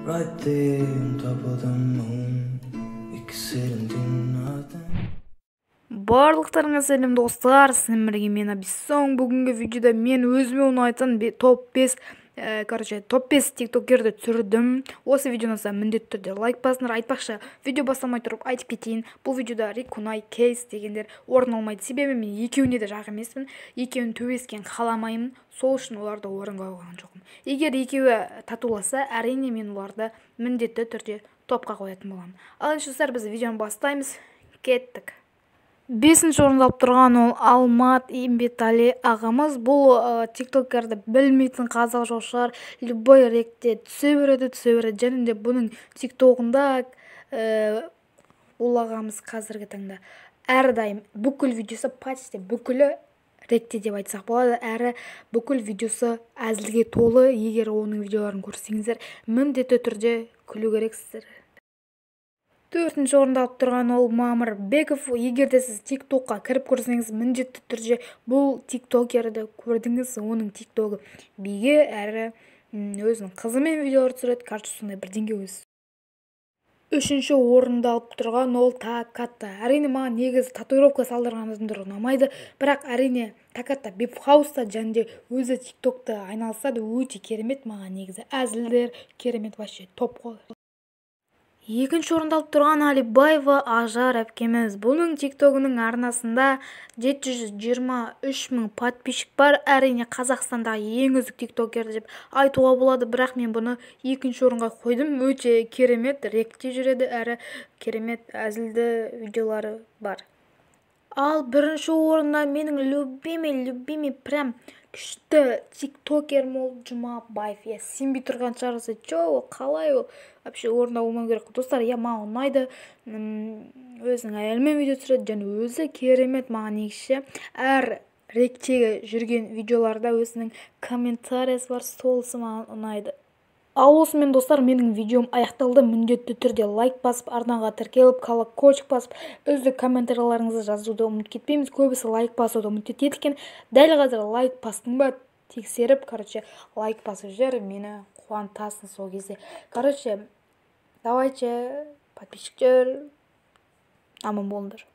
Right there on top of the moon. We could sit and do nothing. Барлықтарыңа сәлем, достар! Сіздермен бірге мен, Абисон. Бүгінгі видеода мен өзіме ұнайтын топ 5, короче, топ 5 тиктокерді түсірдім. Осы видеоны ұнаса, міндетті түрде лайк басыңдар. Айтпақшы, видео бастамай тұрып айтып кетейін, бұл видеода Рикунай, Кейс дегендер орын алмайды. Себебі мен екеуіне де жақ емеспін, екеуін төбелескенін қаламаймын. Сол үшін оларды орынға қойған жоқпын. Егер екеуі татуласа, әрине, мен оларды міндетті түрде топқа қоятын боламын. Ал енді, достар, біз видеоны бастаймыз. Кеттік! Бесінші орынды алып тұрған ол Алмат Ембетали ағамыз. Бұл тиктокерді білмейтін қазақ жоқ шығар. Любой ректе түсе береді, түсе береді. Және де бұның тиктогында бұл ағамыз қазіргі таңда әрдайым бүкіл видеосы, почти бүкілі ректе деп айтсақ болады, әрі бүкіл видеосы әзілге толы. Егер оның видеоларын көрсеңіздер, міндетті түрде күлу керексіздер. Төртінші орынды алып тұрған ол Мамырбеков. Егер де сіз тиктокқа кіріп көрсеңіз, міндетті түрде бұл тиктокерді көрдіңіз. Оның тиктогы биге, әрі өзінің қызымен видеолар түсіреді. Короче, сондай бірдеңе өзі. Үшінші орынды алып тұрған ол Такатта. Әрине, маған негізі татуировка салдырған адамдар ұнамайды, бірақ, әрине, Такатта бифхауста және де өзі тиктокта айналысады. Өте керемет, маған негізі әзілдер керемет, вообще топ қой. Екінші орынды алып тұрған Алибаева Ажар әпкеміз. Бұның тиктогының арнасында 723 мың подписчик бар. Әрине, Қазақстандағы ең үздік тиктокер деп айтуға болады, бірақ мен бұны екінші орынға қойдым. Өте керемет ректе жүреді, әрі керемет әзілді видеолары бар. Ал бірінші орында менің любимый, любимый, прям күшті тиктокерім ол Жұмабаев. Иә, сенбей тұрған шығарсыз, че, ол қалай, ол вообще орында болмау керек. Достар, иә, маған ұнайды. Өзінің әйелімен видео түсіреді және өзі керемет. Маған негізі әр ректегі жүрген видеоларда өзінің комментариясы бар, солысы маған ұнайды. Ал осымен, достар, менің видеом аяқталды. Міндетті түрде лайк басып, арнаға тіркеліп, колокольчик басып, үздік комментарияларыңызды жазуды ұмытып кетпейміз. Көбісі лайк басуды ұмытып кетеді екен. Дәл қазір лайк бастың ба, тексеріп, короче, лайк басып жібер, мені қуантасың сол кезде. Короче, давайте, подписчиктер, аман болыңдар.